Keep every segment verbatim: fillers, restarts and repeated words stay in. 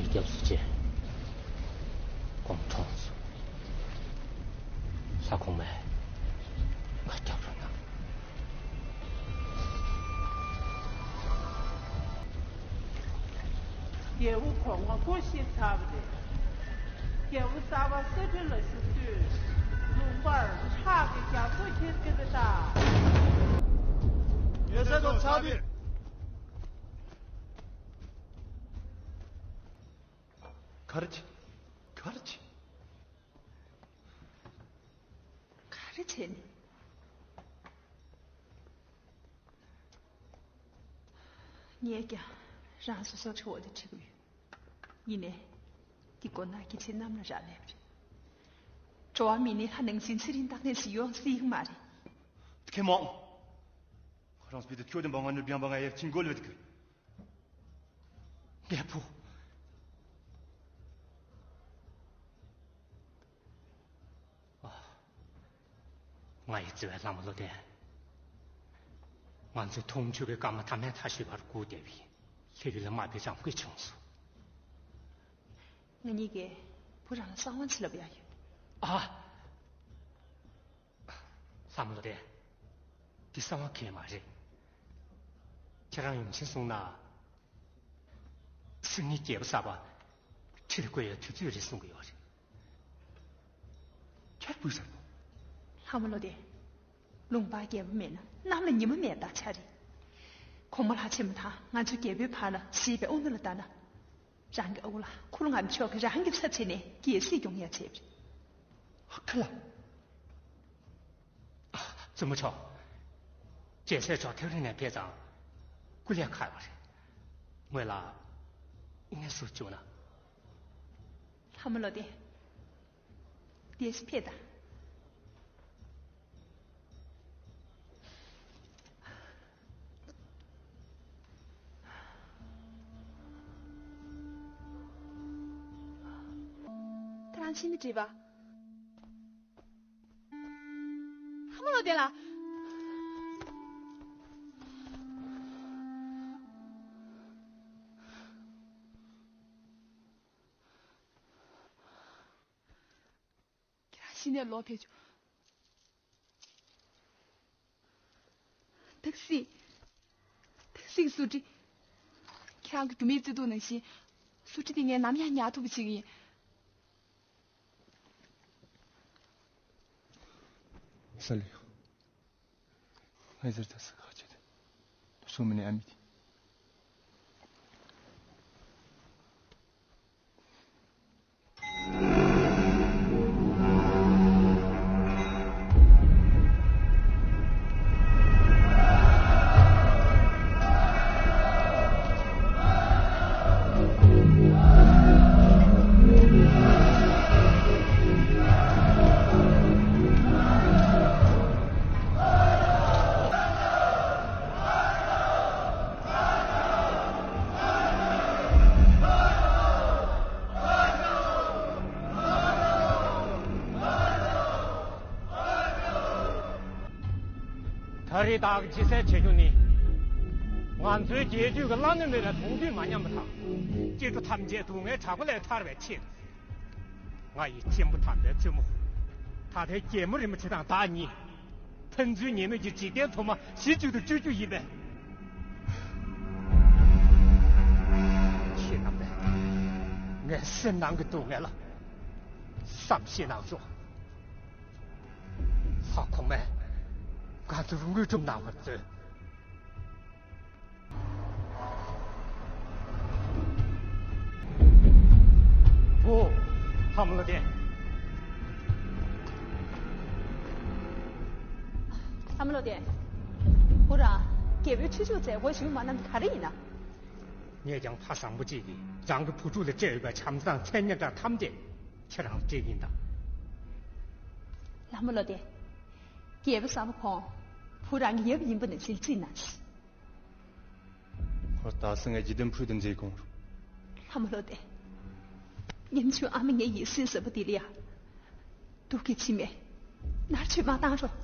སྐྱབས་སུ་མཆི། དགོངས་དྲོངས་སོ། ལྷ་གོང་མས་ང་སྐྱབས་རོགས་གནང་། རྒྱལ་པོ་གོང་མ་སྒོ་ཕྱེ་ཚར་བ་རེད། རྒྱལ་པོ་གསར་པ་གསེར་ཁྲི་ལ་བཞུགས་དུས་ལུང་པར་ཁྲག་གི་རྒྱ་མཚོ་འཁྱིལ་གྱི་རེད་ད། རྒྱལ་སྲས་དང་ཕྱག་འདི། ག་རེ་བྱེད། ག་རེ་བྱེད། ག་རེ་བྱེད་ནི། ངས་ཀྱང་རང་སོ་སོར་ཁྲིད་འོ་དེ་ཁྲིད་གི་ཡོད། ཡིན་ནའི། འདི་མགོ་ནག་གི་ཚེ་གནམ་ལ་རག་ལས་པ་རེད། འགྲོ་བ་མི་ནི་ལྷ་ནང་བཞིན་ཚེ་རིང་ཐག་ཉེ་ཞིག་ཡོང་སྲིད་ཀྱི་མ་རེད། ཁེ་མོ། ཁོ་རང་སྤི་ཏི་ཁྱོད་དེ་འབངས་ང་ནུབ་ཡང་འབངས་ང་ཡར་ཕྱིན་དགོས་ལོས་དེ་གི། རྒྱལ་པོ། ང་ཡི་བརྩེ་བའི་ལྷ་མོ་བློ་ལྡན། ང་ཚོའི་མཐོང་ཆོས་ཀྱི་སྐར་མ་ཐ་མའི་མཐའ་ཤོད་པར་སྒུག་བསྡད་པའི་ལྷ་ཡུལ་ལ་མ་པའི་རང་སྐུ་བྱུང་སོང་། ང་གཉིས་ཀས་བུ་རང་ལ་གསང་བ་ཚིག་ལབ་ཡ་ཡོད། ཨ། ལྷ་མོ་བློ་ལྡན། འདི་གསང་བ་གང་ཡང་མ་རེད། ཁྱེད་རང་ཡོང་ཕྱིན་སོང་ན། སེམས་ཉིད་རྒྱལ་པོ་གསར་པ་ཁྲི་ལ་བསྐོ་ཡའི་དུས་ཚོད་རེད་གསུང་གི་ཡོད་རེད། ཁྱོད་བུ་ཟེར་པོ། ལྷ་མོ་བློ་ལྡན། ལུང་པར་རྒྱལ་པོ་མེད་ན་གནམ་ལ་ཉི་མ་མེད་དང་ཆ་རེད། གོང་མ་ལྷ་ཆེན་པོ་དང་ང་ཚོ་རྒྱལ་པོའི་བར་ལ་བཞེས་པའི་དབུ་མནའ་ལ་ལྟ་ན། རང་གི་ཨ་ཁུ་ལ་ཁུ་ལུ་ང་མཆོག་གིས་རང་གི་ཚབ་བྱས་ནས་རྒྱལ་སྲིད་སྐྱོང་ཡ་བྱས་པ་རེད། ཨ་ཁ་ལ། བཙུན་མོ་མཆོག་རྒྱལ་སྲས་མཆོག་ཐག་རིང་ནས་ཕེབས་ཙང་སྐུ་ལས་ཁག་པ་རེད། ངོས་ལ་དབུ་མནའ་ཟུར་བཅུག་ན། ལྷ་མོ་བློ་ལྡན། དེས་ཕེབས་དང་། ད་རང་ཤི་ནི་བྲིས་པ། ལྷ་མོ་བློ་ལྡན་ལགས། ཁྱེད་རང་ཤི་ནས་ལོག་ཕེབས་བྱུང་། ཐུགས་སྲིད། ཐུགས་སྲིད་སུ་ཁྲི། ཁྱེད་རང་གི་རྒྱུ་མེད་བརྩེ་དུང་ནང་བཞིན། སུ་ཁྲི་དེ་ངས་ནམ་ཡང་ཉར་ཐུབ་པ་བྱེད་ཀྱི་ཡིན། ས་ལེ། ང་ཟེར་ད་ས་ཁ་ཆེ་དེ། སུ་མི་ནས་ཨ་མི་དེ། ད་རེས་བདག་གིས་ཇི་སྲིད་བྱེད་རྒྱུ་ནི། ང་ཚོའི་རྒྱལ་རྒྱུད་ཀྱི་བླ་ན་མེད་པའི་གདུང་རྒྱུད་མ་ཉམས་པ་དང་། སྐྱེ་འགྲོ་ཐམས་ཅད་སྡུག་བསྔལ་དྲག་པོ་ལས་ཐར་བའི་ཕྱིར། ང་ཡི་གཅེན་པོ་དམ་པའི་བཙུན་མོ། ད་ལྟའི་རྒྱལ་མོ་རིན་པོ་ཆེ་དང་བདག་གཉིས། ཕན་ཚུན་ཉེ་མོས་ཀྱི་འཇིག་རྟེན་དུ་མ་གཞི་བཅུད་དུ་བཅོས་རྒྱུ་ཡིན་པས། ཁྱེད་རྣམ་པས་ངའི་སེམས་ནང་གི་སྡུག་བསྔལ་ལ་བསམ་ཤེས་གནང་ཤོག་ལྷ་གོང་མས་ང་ཚོར་དངོས་གྲུབ་གནང་བར་མཛོད། ཨོ། ལྷ་མོ་བློ་ལྡན། ལྷ་མོ་བློ་ལྡན། ཁོ་རང་རྒྱལ་པོའི་ཁྲི་གཅིག་མཛད་སྒོ་ཞུ་མ་གནང་ག་རེ་ཡིན་ན། ངས་ཀྱང་ཕ་བཟང་པོ་གཅིག་གིས་རང་གི་བུ་ཕྲུག་ལ་སྤྲད་ཡོད་པའི་བྱམས་བཟང་མཚན་སྙན་གྲགས་ཐམས་ཅད་ཁྱེད་རང་ལ་སྤྲད་ཀྱིན་གདའ། ལྷ་མོ་བློ་ལྡན། རྒྱལ་པོ་གསར་པ་ཁོང་བུ་རང་གི་ཡབ་ཡིན་པ་ནང་བཞིན་བརྩིས་གནང་ཞིག་ཁོ་ད་སང་ངས་འཇིག་རྟེན་ཕུད་དུ་མཛེས་གོང་རུ། ལྷ་མོ་བློ་ལྡན། ཉམ་ཆུང་ཨ་མ་ངའི་ཡིད་སེམས་ཟབ་པོ་དེ་ལ་ཡ། སྡུག་གི་མཆི་མས་མནར་གཅོད་མ་བཏང་རོགས།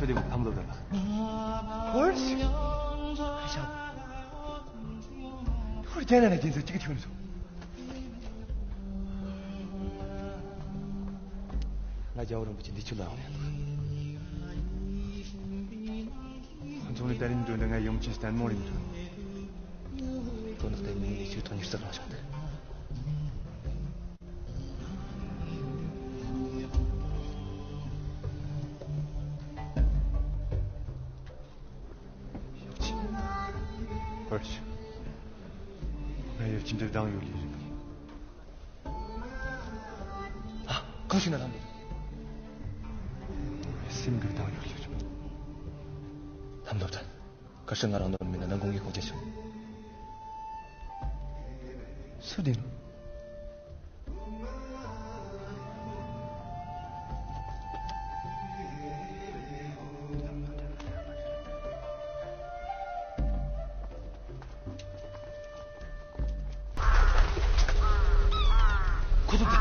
ལེགས་ཕམ་ལོ་དང་། ཧོར་ཞིག་ཧ་ཤ། ཧོར་རྒྱ་ནག་ནས་རྒྱལ་ས་གཅིག་གི་ཁྱོན་སོང་། ང་རྒྱལ་བ་རིན་པོ་ཆེ་འདི་ཆུ་ལ་འོང་ཡ་འདུག་ཁོང་ཚོ་ནི་ད་རིང་འདོན་འདྲ་ང་ཡོང་ཆེན་ལྟད་མོ་རིང་འདུག་དོ་ནག་ལྟད་མོའི་ཆུ་ཐོག་ཉི་ཤུ་རྩ་གྲངས་བྱུང་འདུག་ཧོར་ཞིག་ང་ཡོད་ཅི་འདྲ་སྡང་ཡོད་ལེ་རེད། ཨ། གང་ཞིག་ན་ལྷམ་འདུག་སེམས་འདྲ་སྡང་ཡོད་ལེ་རེད། ལྷམ་འདུག་ད། ག་ཤེད་ང་རང་འདོད་མིན་ན་ནང་ཁོང་གིས་ཁོང་ཆེ་ཆུང་། སུ་དེ་ནོ། ཁོ་ཚོ་དེ།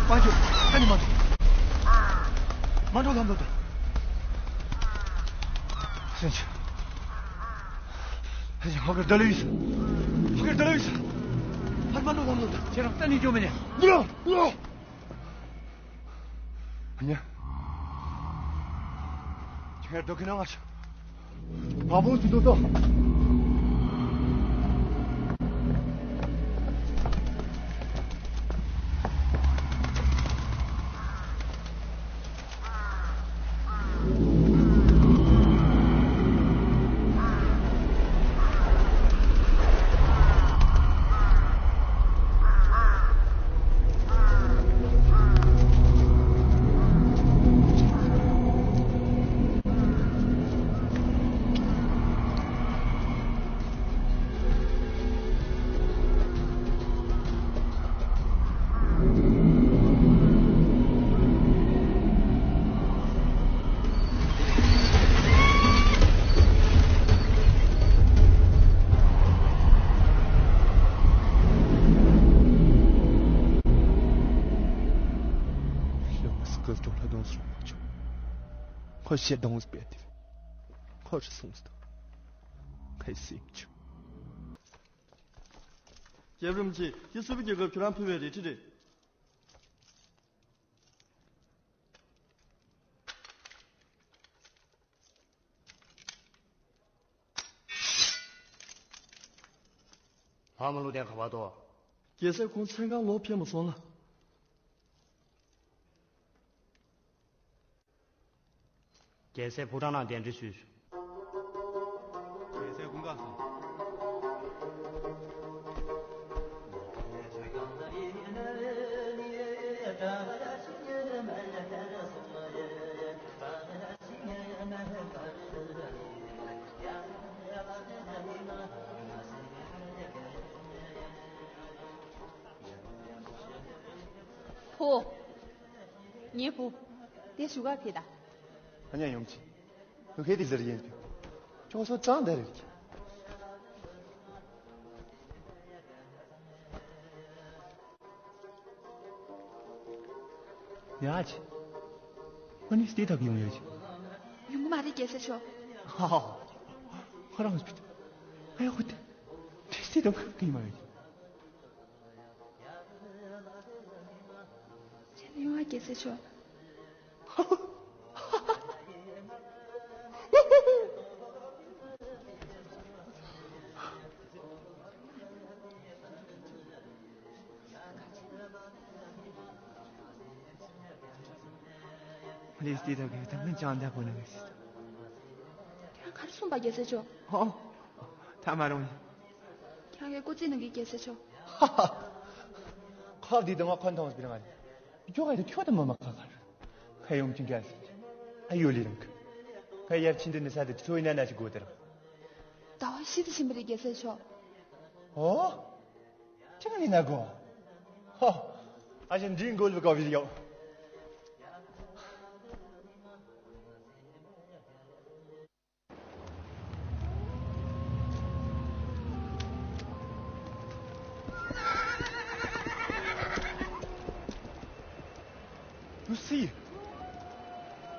མ་འགྲོ། ཨ་ནི་མ་འགྲོ། མ་འགྲོ་ལམ་ལོག་ཏུ། སེམས་ཆུང་། སེམས་ཆུང་། ཧོ་ཀར་ད་ལོས། ཧོ་ཀར་ད་ལོས། ཧར་མ་འགྲོ་ལམ་ལོག་ཏུ། ཁྱེད་རང་གཏན་ནས་འགྱོ་མི་ཉན། ཉོ། ཉོ། ཉོ། ཁྱེད་རྡོ་ཁྱི་ནང་ང་ཆ། བ་བོ་ཅི་དོ་དོ། ཁོ་ཞེ་སྡང་སྤེལ་ཏེ། ཁོ་རེ་སོང་སྟེ། ཁའི་སེམས་ཆུ། རྒྱལ་རིམ་གྱིས་ཡེ་སུ་བི་རྒྱལ་ཁབ་ཁྱོད་རང་ཕུལ་བའི་རེ་ཁྲི་རེད། ལྷ་མོ་ལུ་དེ་ག་བ་དོ། རྒྱལ་སྲས་ཁོང་མཚན་གང་ལོག་ཕེབས་མ་སོང་ལ། རྒྱལ་སྲས་ཕོ་བྲང་ནང་གདན་འདྲེན་ཞུས་ཞུ། རྒྱལ་སྲས་ཀུན་དགའ་སོང་། ཕོ། ངའི་བུ། དེ་བཞུགས་ག་ཕེབས་དང་། ཨ་ཉ་ཡོང་ཅི། ལུ་ཁེ་དི་ལར་ཡན་པི། ཅོག་སོ་ཙང་དེ་རེད་ཀྱི། ཡ་ཅི། ཁོ་ནི་སྟེ་ཐག་ཡོང་ཡོད་ཅི། ཡོང་གི་མ་རེད་རྒྱལ་སྲས་མཆོག་ཧ་ཧ། ཁོ་རང་སྤིད། ཨ་ཡ་ཁོ་དེ། དེ་སྟེ་ཐག་གི་མ་ཡོད་ཅི། ཡོང་བ་རྒྱལ་སྲས་མཆོག་ལིས་ཏི་དག་གི་ཐང་ནི་ཅང་འདྲ་པོ་ནི་མི་སྲིད། ཁྱེད་རང་གར་སོང་པ་རྒྱལ་སྲས་མཆོག་ཧོ། ཐ་མ་རུང་། ཁྱེད་རང་གི་སྐུ་ཚེ་ནང་གི་རྒྱལ་སྲས་མཆོག་ཁ་འདི་དང་ང་ཁོན་ཐོངས་པིར་ང་ནི། ཁྱོ་ག་དེ་ཁྱོ་དེ་མ་མ་ཁ་ཁར། ཁ་ཡོང་ཅིང་རྒྱལ་སྲས། ཨ་ཡོ་ལི་རང་གི། ཕ་ཡར་ཕྱིན་དུས་ནི་ས་དེ་ཁྲོ་ཡིན་ན་ན་ཞིག་དགོས་དེར། ཟླ་བ་ཤིན་ཏུ་ཕྱིན་པ་རེད་རྒྱལ་སྲས་མཆོག་ཨོ། ཁྱེད་ཀྱི་ན་གོ། ཧོ། ཨ་ཞེ་འདྲིས་འགོལ་བའི་གོ་བཞི་ཡོད། ལུ་སི།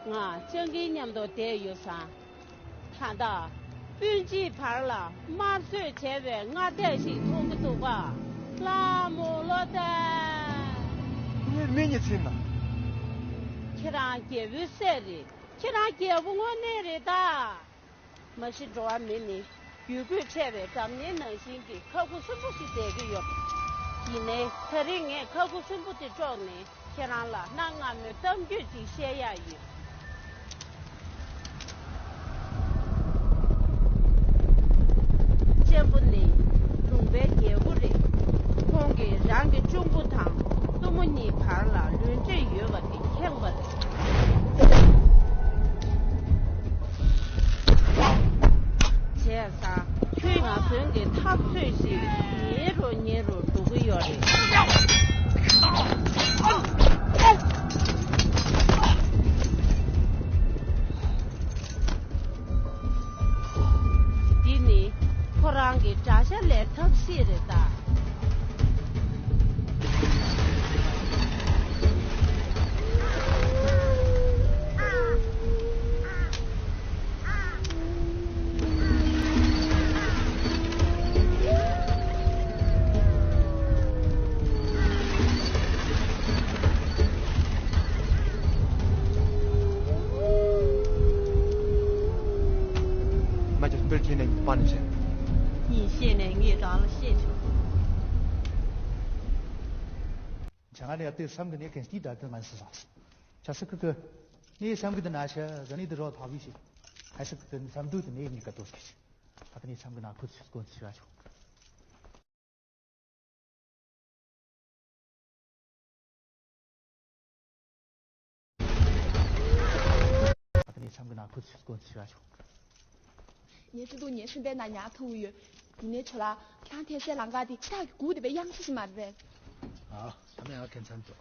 ང་སྤྱང་ཀིའི་མཉམ་དུ་བསྡད་ཡོད་ཙང་། ད་ལྟ་སྤུན་མཆེད་བར་ལ་དམར་གསོད་བྱས་པའི་སྔ་ལྟས་ཤིག་མཐོང་གི་འདུག་ག་ལྷ་མོ་བློ་གཏད། ངའི་མིང་ཉིད་ཚིག་ན། ཁྱེད་རང་རྒྱལ་པོའི་སྲས་རེད། ཁྱེད་རང་རྒྱལ་པོ་དངོས་གནས་རེད་ད། མ་གཞི་འགྲོ་བ་མི་ནི་ཡུལ་སྤོས་འཕྲད་པའི་འཛམ་གླིང་ནང་བཞིན་གྱི་ཁ་ཁུ་སིམ་པོ་ཞིག་བསྡད་ཀྱི་ཡོད། ཡིན་ནའི་ད་རེས་ངས་ཁ་ཁུ་སིམ་པོ་དེ་དཀྲོགས་ནས་ཁྱེད་རང་ལ་གནའ་སྔ་མོའི་གཏམ་རྒྱུད་ཅིག་བཤད་ཡག་ཡོད། གཅེན་པོ་ནི་ལུང་པའི་རྒྱལ་པོ་རེད། ཁོང་གིས་རང་གི་གཅུང་པོ་དང་གཏུམ་མོ་གཉིས་བར་ལ་ལུས་འབྲེལ་ཡོད་པ་དེ་མཁྱེན་པ་རེད། བྱས་ཙང་ཁྱོད་ང་ཚོའི་གི་འཐབ་རྩོད་ཞིག་ཉེ་རུ་ཉེ་རུ་འགྲོ་གི་ཡོད་རེད། འདི་ནི་ཁོ་རང་གི་དགྲ་ཤ་ལས་ཐབས་ཤེས་རེད་ད། མ་གྱུར་སྤེལ་ཁྱེད་ནས་པ་ནི་བཤད། ཉིན་ཤས་ནས་ངས་རང་ལ་བཤད་ཆོག་བྱ་ང་ནས་ཡར་ལྟོས་བསམ་གི་ནས་གན་སྟི་ད་དུ་ང་སི་སོང་། ཆ་སི་ཁུ་ཁུ། ངས་བསམ་གི་དུ་ན་ཤ་ཟ་ནི་དུ་རོ་ཐག་བི་ཤི། ཨ་སི་ཁུ་ཁུ་བསམ་དུ་དུ་ནས་ནི་ཀ་ཏོ་སི་ཁི་ཤི། ཨ་ཁུ་ནས་བསམ་གི་ན་ཁུ་ཚུ་ཀོན་ཚུ་ཤ་ཆོག་ཨ་ཁུ་ནས་བསམ་གི་ན་ཁུ་ཚུ་ཀོན་ཚུ་ཤ་ཆོག་ངའི་ཚེ་ཐུང་ངའི་སེམས་པའི་ནང་ཉར་ཐུབ་ཡོད། ཡིན་ནའི་ཆོ་ལ་ཁྱེད་རང་ཐལ་སའི་ལམ་ཁ་དེ་ཁྱེད་རང་གི་སྒུག་བསྡད་པའི་གཡང་ས་ཞིག་མ་རེད་པས། ཨ། ད་ནི་ཨ་ཁན་ཚན་ཏོ།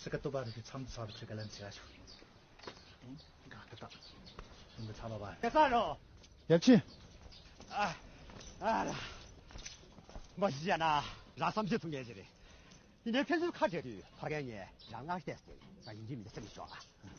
སི་ཀ་ཏོ་པ་རི་ཁི་མཚམས་ཚར་ཁྲི་ཀ་ལན་ཚེ་ཨ་ཆོ། ཨིན་ག་ད་ད། ཨིན་ག་ཚ་བ་བ། ཡ་ས་རོ། ཡབ་ཆེན། ཨ། ཨ་ར། མ་གཞི་ཡ་ན་ར་བསམ་ཤེས་ཐུབ་ངེས་ཞིག་རེད། ཡིན་ནའི་ཕན་ཚུན་ཁ་བྲལ་དུས་ཕ་རྒན་ངས་རང་སྔགས་བལྟས་ཟེར་ད་ཡིན་གྱི་མི་འདུག་སེམས་ཤོག་ཨ།